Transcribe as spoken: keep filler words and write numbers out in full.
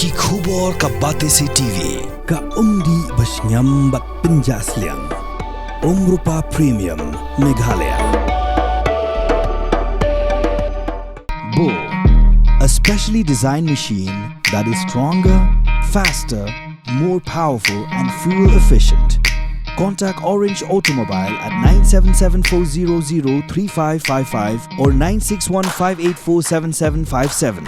Ki khubor ka Batesi T V, ka umdih ba shngiam bad pynjah sliang. Umrupa Premium, Meghalaya. Bo, a specially designed machine that is stronger, faster, more powerful and fuel efficient. Contact Orange Automobile at nine seven seven four zero zero three five five five or nine six one five eight four seven seven five seven.